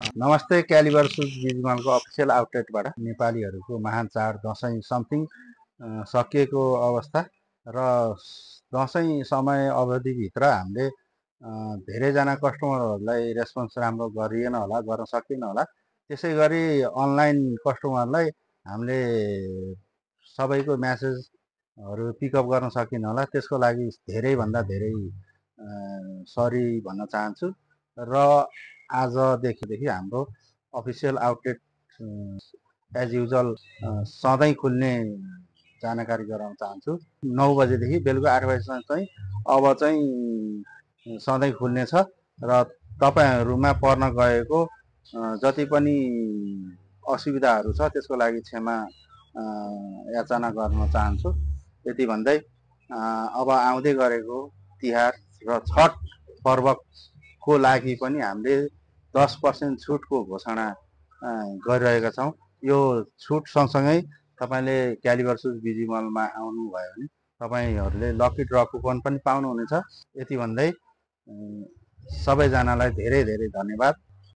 नमस्ते calibre shoes बिजमलको official आउटलेटबाट नेपालीहरूको महान चाड दसैँ समथिङ सकिएको अवस्था र दसैँ समय अवधिभित्र हामीले धेरैजना कस्टमरहरूलाई रेस्पोन्स राम्रो गरिएन होला, गर्न सकिएन होला। त्यसै गरी अनलाइन कस्टमरलाई हामीले सबैको म्यासेजहरू पिकअप गर्न सकिन होला। त्यसको लागि धेरैभन्दा धेरै सरी भन्न चाहन्छु र आजदेखि हाम्रो अफिसियल आउटलेट एज युजल सधैँ खुल्ने जानकारी गराउन चाहन्छु। 9 बजेदेखि बेलुका 8 बजेसम्म चाहिँ अब चाहिँ सधैँ खुल्नेछ र तपाईँहरूमा पर्न गएको जति पनि असुविधाहरू छ त्यसको लागि क्षमा याचना गर्न चाहन्छु। यति भन्दै अब आउँदै गरेको तिहार र छठ पर्वको लागि पनि हामीले 10% छुटको घोषणा गरिरहेका छौँ। यो छुट सँगसँगै तपाईँले क्यालिबर सुज बिजिमलमा आउनुभयो भने तपाईँहरूले लकी ड्र कुपन पनि पाउनुहुनेछ। यति भन्दै सबैजनालाई धेरै धेरै धन्यवाद।